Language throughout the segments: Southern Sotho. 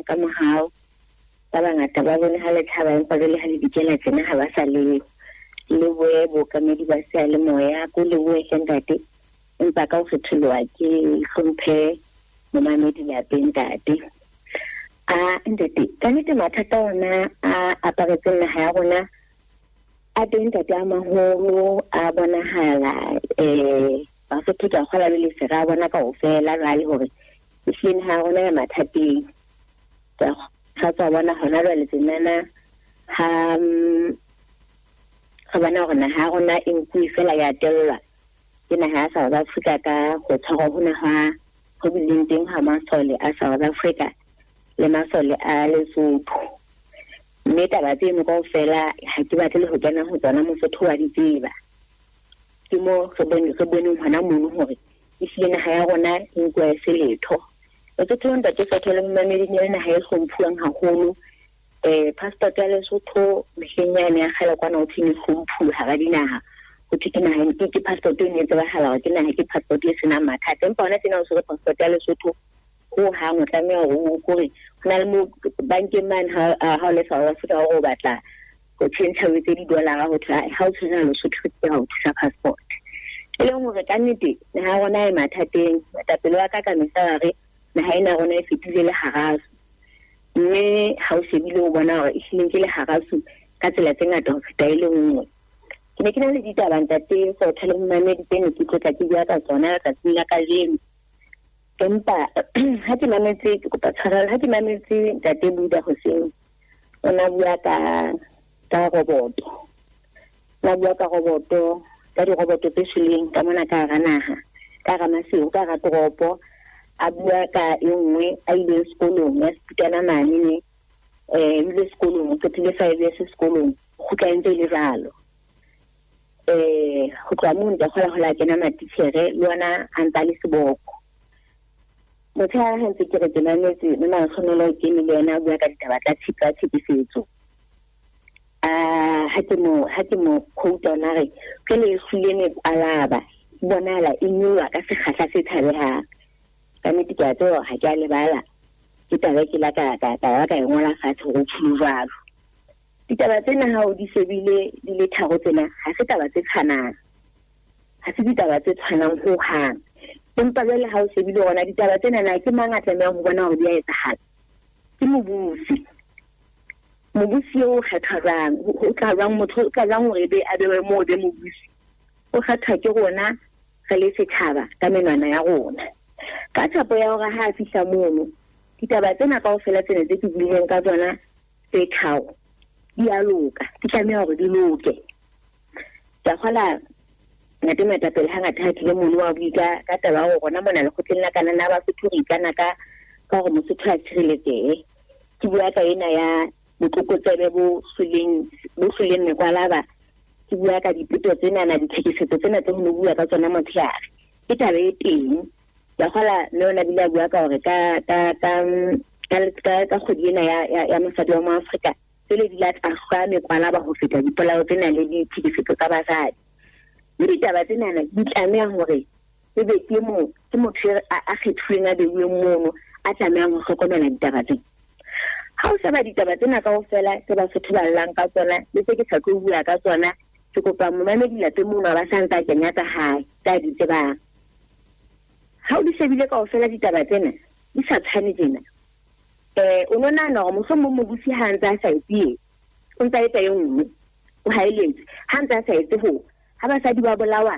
Ka mohau ba bangata ba bone ha le tjhaba, empa jwale ha le dikela tsena ha ba sa le le boe bookamedi ba seyalemoya. Ko lebohe hle ntate, empa ka ho kgetholoha ke hlomphe momamedi lapeng ntate. A ntate, ka nnete mathata ona a aparetseng naha ya rona a teng ntate, a maholo a bonahala. Basotho ke a kgola le se ra bona kaofela jwale hore ehlile naha ya rona ya mathateng. Sa tswa bona hona jwale tsenana ha re bona hore naha ya rona e nkuwe fela ya tellwa ke naha ya South Africa ka ho tshwarwa hona ha ho bileng teng ha masole a South Africa le masole a Lesotho. Mme taba tseno kaofela ha ke batle le ho kena ho tsona, Mosotho wa di tseba. Ke mo re boneng hona mono hore ehlile naha ya rona e nkuwa e se letho. Lesotho ntate Sotho le momamedi ne le naha e hlomphuwang haholo. Passport ya Lesotho mehleng yane ya kgale kwana ho thwe ne hlomphuwe hara dinaha. Ho thwe ke naha ke passport e ne e tsebahala hore ke naha ke passport e senang mathata. Empa hona tjena o tshwere passport ya Lesotho ho hang o tlameha hore o kore ho na le mo bankeng mane ha o le South Africa hore o batla ho tjhentjha o etse di-dollar-a ho thwe ha o tshwere Lesotho ke ha o thusa passport. E leng hore ka nnete naha ya rona e mathateng. Moetapele wa ka ka mehla wa re naha ena ya rona e fetile le haraso. Mme ha o shebile o bona hore ehlile ke le haraso ka tsela tse ngata ho feta e le nngwe. Ke ne ke na le ditaba ntate Sotho le momamedi tse ne ke tlotla ke bua ka tsona letsatsing la kajeno. Empa ha ke mametse, ke kopa tshwarelo, ha ke mametse ntate Buda hoseng, o na bua ka roboto. O na bua ka roboto, ka diroboto tse shweleng ka mona ka hara naha, ka hara Maseru, ka hara toropo. A bua ka e nngwe a ileng sekolong ya Seputana mane ne, o ile sekolong, o qetile 5 years sekolong, kgutla e ntse e le jwalo. Ho tloha moo ntse kgola hola kena matitjhere le ona a ntsa le seboko. Motshehare ha ntse ke re ke mametse mme Mahlonolo o kene le yena a bua ka ditaba tsa tlhekefetso. Ha ke mo quote ona re jwale e hlile mekwalaba e bonahala e nyoloha ka sekgahla se tshabehang. Ka nnete ke a tseba hore ha ke a lebala, ke taba e ke la ka e ngola fatshe hore ho tjholo jwalo. Ditaba tsena ha o di shebile di le tharo tsena, ha se taba tse tshwanang. Ha se ditaba tse tshwanang ho hang. Empa jwale ha o shebile hore ditaba tsena na ke mang a tlamehang ho bona hore di a etsahala? Ke mobusi. Mobusi eo o kgethwa jwang? O tla jwang motho, o tla jwang hore ebe a bewe moo be mobusi? O kgethwa ke rona re le setjhaba ka menwana ya rona. Ka tshepo ya hore ha a fihla mono, ditaba tsena kaofela tsena tse ke buileng ka tsona tse tharo di a loka, di tlameha hore di loke. Ke a kgola ngata moetapele hangata ha tlile mono wa bui ka taba ya hore rona mona lekgotleng la Kanana ba Sotho re ikana ka hore Mosotho a tshireletsehe. Ke bua ka ena ya botlokotsebe bo hloleng mekwalaba. Ke bua ka dipeto tsenana, ditlhekefetso tsena tse ho no bua ka tsona motshehare. Ke taba e teng. Ke a kgola mme o na bile a bua ka hore ka kgwedi ena ya mosadi wa mo Afrika, tsele di la tsa hlwa mekwalaba ho feta dipolao tsena le ditlhekefetso tsa basadi. Mme ditaba tsenana di tlameha hore ebe ke motho a kgethuweng a beuweng mono a tlamehang ho hlokomela ditaba tsena. Ha o sheba ditaba tsena kaofela tse Basotho ba llang ka tsona le tse ke sa tlo bua ka tsona, ke kopa momamedi lapeng mono a ba sa ntse a kenya tsa hae, tsa di tsebang. Ha o di shebile kaofela ditaba tsena di sa tshwane tjena, o no nahana hore mohlomong mobusi ha a ntse a sa etse e, o ntse a etsa e nngwe, o haeletse. Ha ntse a sa etse hoo, ha basadi ba bolawa,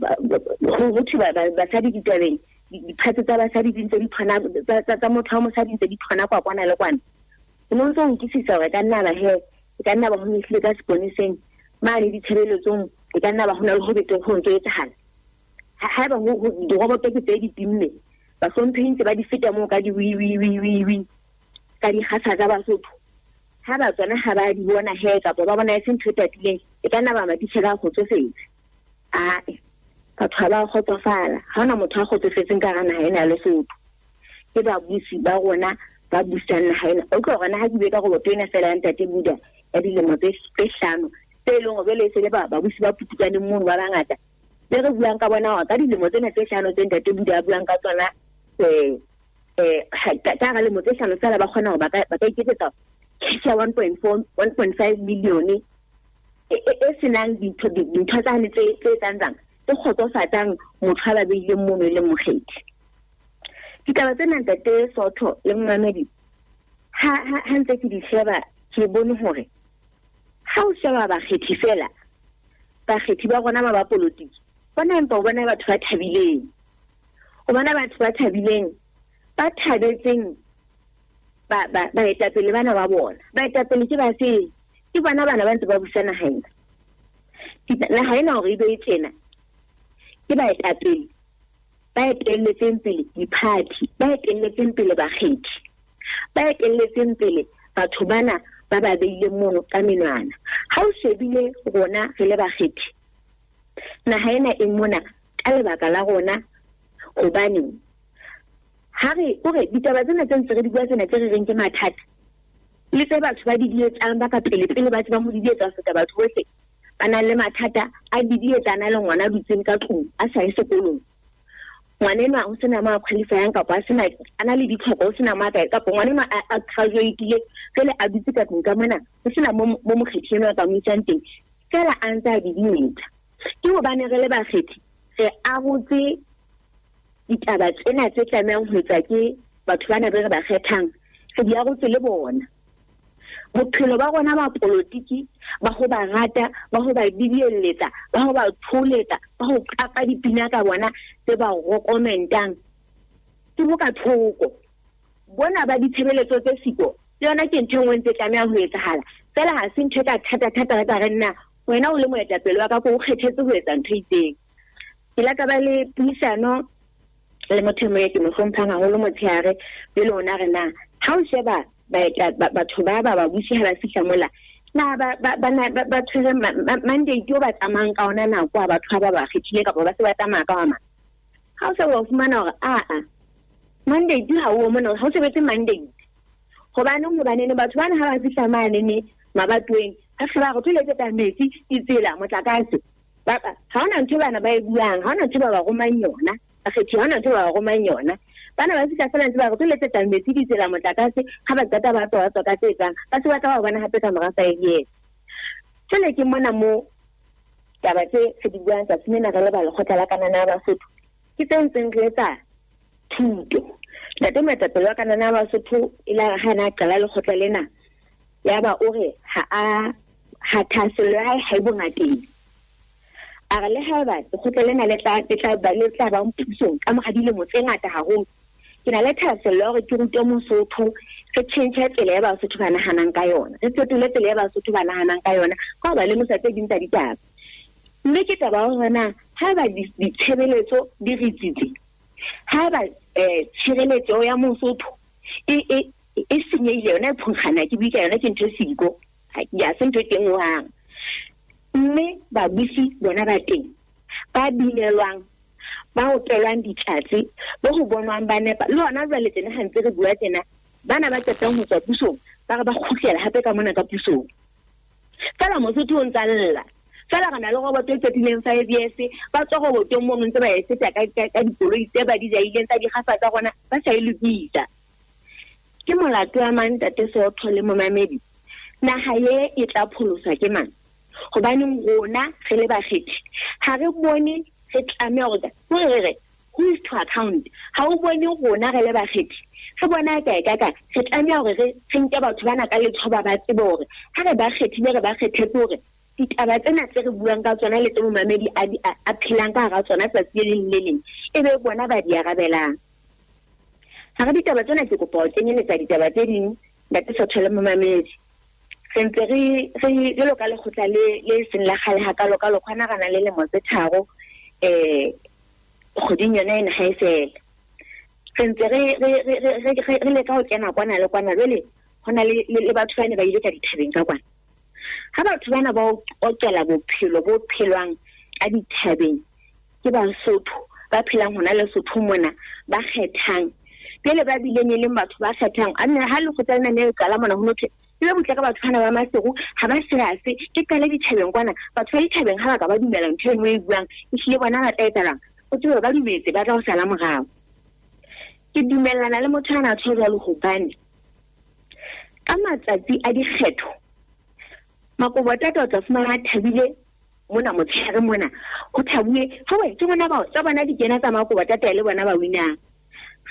ho thwe basadi ditabeng, diphatse tsa basadi di ntse di tshwana, tsa motho wa mosadi di ntse di tshwana kwa kwana le kwana. O no ntso utlwisisa hore e ka nna ba he, e ka nna ba ho nyehlile ka seponeseng, mane ditshebeletsong, e ka nna ba ho na le ho betere ho ntso etsahala. Haeba diroboto ke tse di timme, bahlomphehi ntse ba di feta moo ka di wi, wi, wi, wi, wi, ka dikgasa tsa Basotho. Ha ba tsona ha ba di bona he, kapa ba bona e se ntho e tatileng, e ka nna ba matitjhere a kgotsofetse. Ae, batho ha ba kgotsofala. Ha hona motho a kgotsofetseng ka hara naha ena ya Lesotho. Ke babusi ba rona ba busang naha ena. O utlwa hore na ha ke bue ka roboto ena fela ya ntate Buda ya dilemo tse hlano, tse e leng hore jwale e se le babusi ba putukaneng mono ba bangata. Be re buang ka bona hore ka dilemo tsena tse hlano tse ntate Buda a buang ka tsona, Ka hara lemo tse hlano fela ba kgona hore ba ka iketsetsa cash ya 1.4 1.5 million e senang dintho tsane tse etsang tse kgotsofatsang motho a ba beileng mono e leng mokgethi. Ditaba tsena ntate Sootho le momamedi, ha ntse ke di sheba ke bone hore ha o sheba bakgethi fela, bakgethi ba rona ba ba politiki, bona empa o bona batho ba thabileng. O bona batho ba thabileng, ba thabetseng baetapele bana ba bona. Baetapele ke ba feng? Ke bona bana ba ntse ba busa naha ena. Naha ena hore e be e tjena, ke baetapele ba etelletseng pele diphathi, ba etelletseng pele bakgethi, ba etelletseng pele batho bana ba ba beileng mono ka menwana. Ha o shebile rona re le bakgethi, naha ena e mona ka lebaka la rona, hobane ha re o re ditaba tsena tse ntse re di bua tsena tse re reng ke mathata, le tse batho ba di dietsang ba ka pele pele ba tsebang ho di dietsa ho feta batho bohle, ba nang le mathata a di dietsana le ngwana a dutseng ka tlung a sa ye sekolong. Ngwana enwa ho sena mo a qualifyang kapa a sena a na le ditlhoko, ho sena mo a kapa ngwana enwa a graduate-ile jwale a dutse ka tlung ka mona, ho sena mo mokgethi enwa a ka mo isang teng, fela a ntse a di dietsa. Ke hobane re le bakgethi re arotse ditaba tsena tse tlamehang ho etswa ke batho bana be re ba kgethang, re di arotse le bona. Bophelo ba rona ba politiki, ba ho ba rata, ba ho ba didielletsa, ba ho ba tholetsa, ba ho qapa dipina ka bona tse ba rokomentang, ke bo ka thoko. Bona ba ditshebeletso tse siko, le yona ke ntho e nngwe ntse tlamehang ho etsahala. Fela ha se ntho e ka thata-thata re ka re nna, wena o le moetapele wa ka ko o kgethetse ho etsa ntho e itseng. Ke la ka ba le puisano le motho e mong ke mo hlomphang haholo motshehare, pele ona re na ha o sheba batho ba ba babusi ha ba fihla mola, na ba tshwere mandate o ba tsamayang ka ona nako ha batho ba ba kgethile kapa ba se ba tsamaya ka wa mang. Ha o se wa fumana hore aa mandate ha o mona, ha o sebetse mandate. Hobaneng batho bana ha ba fihla mane ne mabatoweng, ha se ba re tlo letsetsa metsi, ditsela, motlakase. Ha hona ntho bana ba e buang, ha hona ntho ba ba romang yona. Bakgethi ha hona ntho ba ba romang yona. Bana ba fihla fela ntse ba re tlo letsetsa metsi, ditsela, motlakase, ha ba qeta ba tswa ka tse etsang, ba se ba tla ba bona hape ka mora 5 years. Jwale ke mona mo taba tse re di buang tsatsi lena re le ba lekgotla la Kanana ya Basotho, ke tse ntseng re etsa thuto. Ntate moetapele wa Kanana ya Basotho e la ha na qala lekgotla lena, ya ba o re ha thahasello ya hae ha e bongateng. A re le haeba lekgotla lena le tla ba pusong ka mora dilemo tse ngata haholo, ke na le thahasello ya hore ke rute Mosotho, re tjhentjhe tsela ya Basotho ba nahanang ka yona, re fetole tsela ya Basotho ba nahanang ka yona ka ho ba lemosa tse ding tsa ditaba. Mme ke taba ya hore na haeba ditshebeletso di ritsitse, haeba tshireletso ya Mosotho e senyehile, yona e phonkgana, ke bue ka yona ke ntho e siko, ha se ntho e teng hohang. Mme babusi bona ba teng, ba binelwang, ba opelwang ditlatse, ba ho bonwang ba nepa. Le hona jwale tjena ha ntse re bua tjena, bana ba qetang ho tswa pusong, ba re ba kgutlela hape ka mona ka pusong. Fela Mosotho o ntsa lla. Fela re na le roboto e qetileng 5 years, ba tswa robotong mono ntse ba e setsa ka dikoloi tse ba di jaileng tsa dikgafa tsa rona, ba sa e lokisa. Ke molato wa mang ntate Sootho le momamedi? Naha ye e tla pholoswa ke mang? Hobaneng rona re le bakgethi ha re bone re tlameha hore re re who is to account. Ha o bone rona re le bakgethi re bona kae ka ka re tlameha hore re nke batho bana ka lethoba ba tsebe hore ha re ba kgethile, re ba kgethetse hore ditaba tsena tse re buang ka tsona le tse momamedi a phelang ka hara tsona tsatsi le leng le leng, e be bona ba di arabelang. Hara ditaba tsena ke kopa ho kenyeletsa ditaba tse ding ntate Sootho le momamedi. Re ntse re jwalo ka lekgotla le seng la kgale hakalo ka lokgwana re na le lemo tse 3 kgweding yona ena ha e fela. Re ntse re leka ho kena kwana le kwana, jwale ho na le batho ba ne ba ile ka dithabeng ka kwana. Ha batho bana ba okela bophelo bo phelwang ka dithabeng ke Basotho ba phelang hona Lesotho mona, ba kgethang pele ba bileng e leng batho ba kgethang. A nne ha lekgotla lena ne le qala mona ho no thwe ke be butle ka batho bana ba Maseru, ha ba serase, ke qale dithabeng kwana. Batho ba dithabeng ha ba ka ba dumela ntho e nngwe e buang, ehlile bona ba tla etsalang, o tsebe ba dumetse, ba tla ho sala morao. Ke dumellana le motho ana tjho jwalo hobane ka matsatsi a dikgetho Makobotata o tla fumana a thabile mona motshehare mona ho thabuwe hawe ke bona bao tsa bona di kena tsa Makobotata le bona ba winang.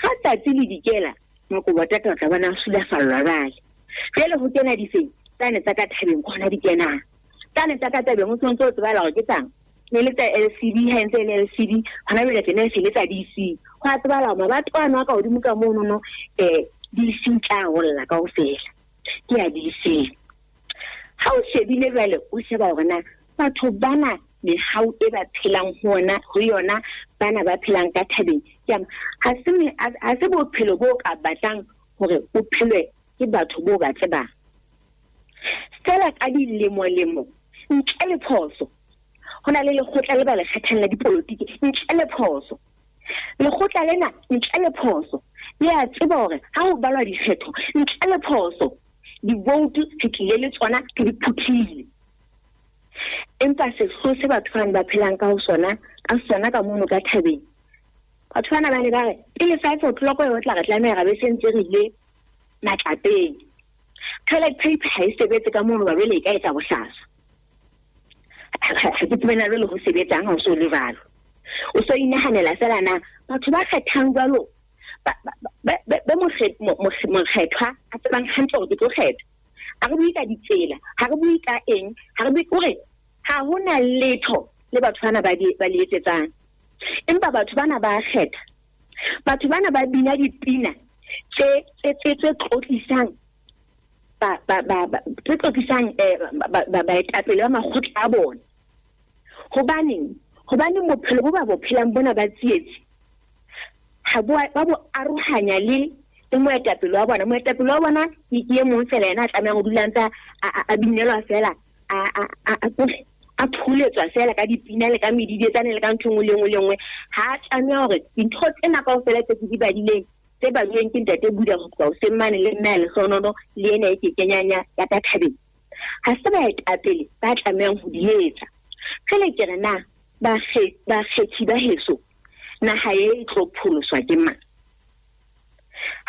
Ga tsatsi le dikela Makobotata o tla bona a sulafallwa jwale. Jwale ho kena difeng tsane tsa ka thabeng ke hona di kenang. Tsane tsa ka thabeng o tshwanetse o tsebala hore ke tsang. Ne le tsa LCD ha ntse e le LCD hona jwale tjena e se le tsa DC. Ho a tsebala hore mabato ano a ka hodimo ka monono DC tla rolla kaofela. Ke ya DC. Ha o shebile jwale o sheba hore na batho bana mehau e ba phelang ho ona ho yona bana ba phelang ka thabeng ke ha se bophelo bo ka batlang hore o phelwe ke batho bo ba tsebang. Fela ka dilemo-lemo ntle le phoso ho na le lekgotla le ba le kgethang la dipolotiki ntle le phoso. Lekgotla lena ntle le phoso le a tseba hore ha ho balwa dikgetho ntle le phoso di-vote re tlile le tsona re di phuthile. Empa sehloho se batho bana ba phelang ka ho sona ka sona ka mono ka thabeng batho bana ba ne ba re pele 5 o'clock e tla re tlameha ra be se ntse re ile matlapeng. Toilet paper ha e sebetse ka mono ba jwale e ka etsa bohlaswa. Ha ke tsebe na jwale ho sebetsang ha o so le jwalo. O so inahanela fela na batho ba kgethang jwalo ba mokgethwa a tsebang hantle hore ke tlo kgetha. Ha re bue ka ditsela, ha re bue ka eng, ha re bue hore ha hona letho le batho bana ba le etsetsang. Empa batho bana ba kgetha. Batho bana ba bina dipina tse tlotlisang ba tse tlotlisang baetapele ba makgotla a bona. Hobaneng? Hobaneng bophelo bo ba bo phelang bona ba tsietsi ha ba bo arohanya le moetapele wa bona. Moetapele wa bona ke e mong fela yena a tlamehang ho dula ntse a binelwa fela a pholetswa fela ka dipina le ka medidetsane le ka ntho nngwe le nngwe le nngwe. Ha a tlameha hore dintho tsena kaofela tse ke di badileng tse baduweng ke ntate Buda ho tloha hoseng mane le mme a lehlohonono le ena e ke kenyang ya ka thabeng. Ha se baetapele ba tlamehang ho di etsa. Jwale ke re na bakgethi ba heso naha e tlo pholoswa ke mang?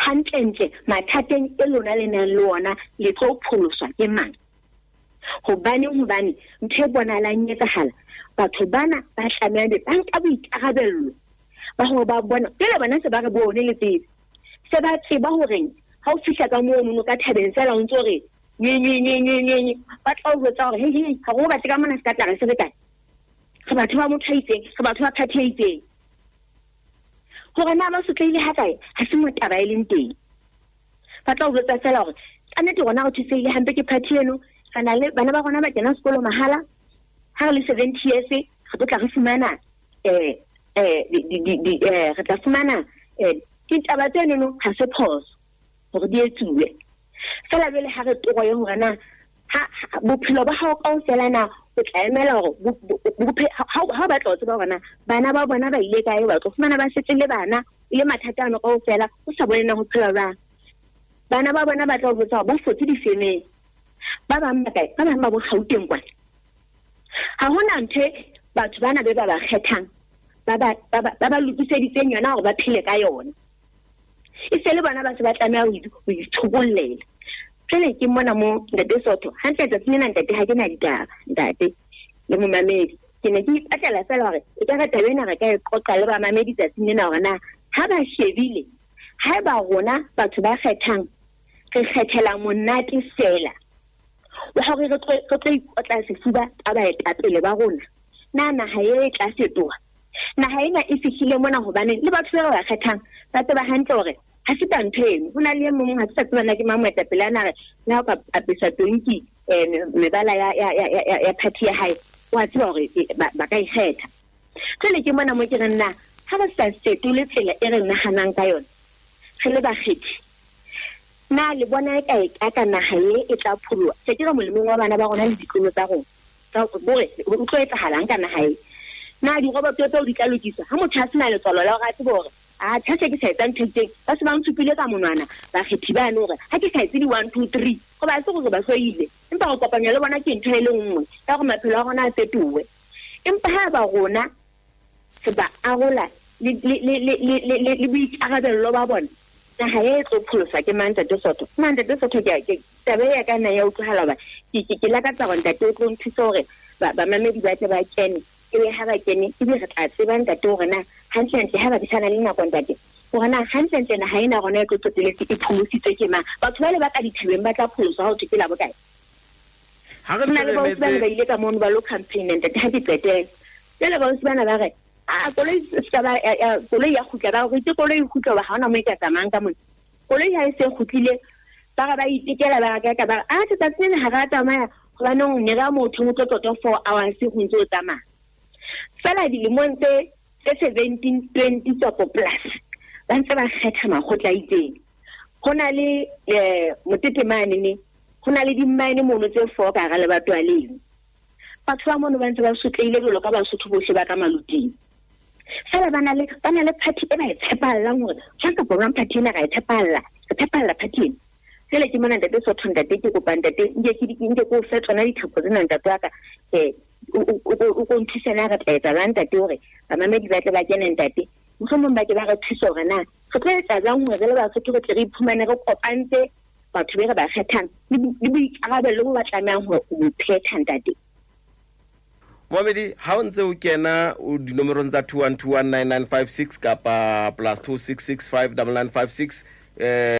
Hantlentle mathateng e lona le nang le ona le tlo pholoswa ke mang? Hobane ntho e bonahalang e etsahala batho bana ba tlameha be ba nka boikarabello ba hore ba bona pele bona se ba re bone le tsebe se ba tseba horeng ha o fihla ka mono ka thabeng fela o ntso re nye nye nye nye nye nye ba tla o jwetsa hore he ha go batle ka mona se ka tla re se re kae re batho ba motho a itseng re batho ba party a itseng. Hore na ba sotlehile ha kae ha se mo taba e leng teng. Ba tla o jwetsa fela hore ka nnete rona re thusehile hampe ke party eno re na le bana ba rona ba kena sekolo mahala ha re le 70 years re tlo tla re fumana re tla fumana ditaba tseno ha se phoso hore di etsuwe. Fela jwale ha re toro ya hore na ha bophelo ba hao kaofela na o tla emela hore ha o batla ho tseba hore na bana ba bona ba ile kae ba tlo fumana ba setse le bana ile mathata ano kaofela o sa bone na ho phela jwang. Bana ba bona ba tla o botsa hore ba fotse difemeng ba bang ba kae ba bang ba bo Gauteng kwana. Ha hona ntho batho bana be ba ba kgethang ba ba lokiseditseng yona hore ba phele ka yona. E se le bona ba se ba tlameha ho ithokollela. Jwale ke mona mo ntate Sotho hantle tsatsing lena ntate ha ke na ditaba ntate le momamedi. Ke ne ke ipatlela fela hore e ka re taba ena re ka e qoqa le bamamedi tsatsing lena hore na ha ba shebile haeba rona batho ba kgethang re kgethela monate fela wa hore re tlo ikotla sefuba ka baetapele ba rona na naha e tla fetoha. Naha ena e fihlile mona hobane le batho ba ba kgethang ba tseba hantle hore ha se ntho eno. Ho na le e mong ha se sa tseba na ke mang moetapele ana re le ha o ka apesa tonki mebala ya party ya hae wa tseba hore ba ka ikgetha. Jwale ke mona mo ke reng na ha re sa fetole tsela e re nahanang ka yona re le bakgethi na le bona e ka ka naha e tla pholoha. Se ke re molemong wa bana ba rona le ditlolo tsa rona bore o tlo etsahalang ka naha e na diroboto tseo di tla lokiswa ha motho a sena letswalo la hore a tsebe hore a tjhe ke sa etsa ntho e itseng ba se ba ntshupile ka monwana bakgethi bane hore ha ke sa etse di 1 2 3 hoba se gore ba hloile empa go kopanya le bona ke ntho e le nngwe ka gore maphelo a rona a fetohe. Empa ha ba rona re ba arola le boikarabello ba bona, naha e tlo pholoswa ke mang, Ntate Sotho? Nna, Ntate Sotho, ke taba e ya ka nna ya utlwahala hoba ke lakatsa hore ntate o tlo nthusa hore bamamedi ba tle ba kene. Ebe ha ba kene, ebe re tla tseba, ntate, hore na hantlentle ha ba ke sana le nako, ntate, hore na hantlentle naha ena rona e tlo qeteletse e pholositswe ke mang. Batho ba le ba ka dithabeng ba tla pholoswa ha ho thwe ke la bokae? Ha re Nna le ntse re baosi bana emetse ba ile ka mono ba lo campaign, ntate, ha ke qetela. Jwale baosi bana ba re, a koloi se ka ba koloi ya kgutla, ba re itse koloi e kgutla hoba ha hona moo e ka tsamayang ka mona. Koloi ha e se kgutlile, ba re ba itekela, ba re ka ba re, a tsatsi lena ha re a tsamaya hobaneng ne re a motho o tlo tota 4 hours ho ntse o tsamaya. Feela dilemong tse 17, 20 kapa plus, ba ntse ba kgetha makgotla a itseng. Ho na le motete mane ne, ho na le di-mine mono tse 4 ka hara lebatowa leno. Batho ba mono ba ntse ba sotlehile jwalo ka Basotho bohle ba ka Maluting. Feela ba na le party e ba e tshepahallang hore jwang kapa jwang party ena ra e tshepahalla, re tshepahalla party ena. Jwale ke mona, Ntate Sotho, ntate, ke kopa ntate, nke ke nke ke o fe tsona dithapo tsena, ntate wa ka, o ko nthuse na re tla etsa jwang, ntate, hore bamamedi ba tle ba kene, ntate. Mohlomong ba ke ba re thuse hore na re tlo etsa jwang hore re le Basotho re tle re iphumane re kopantse batho be re ba kgethang le boikarabello bo ba tlamehang ho bo phetha, ntate. Moamedi, ha o ntse o kena o dinomorong tsa 21219956 kapa plus 2665 9956.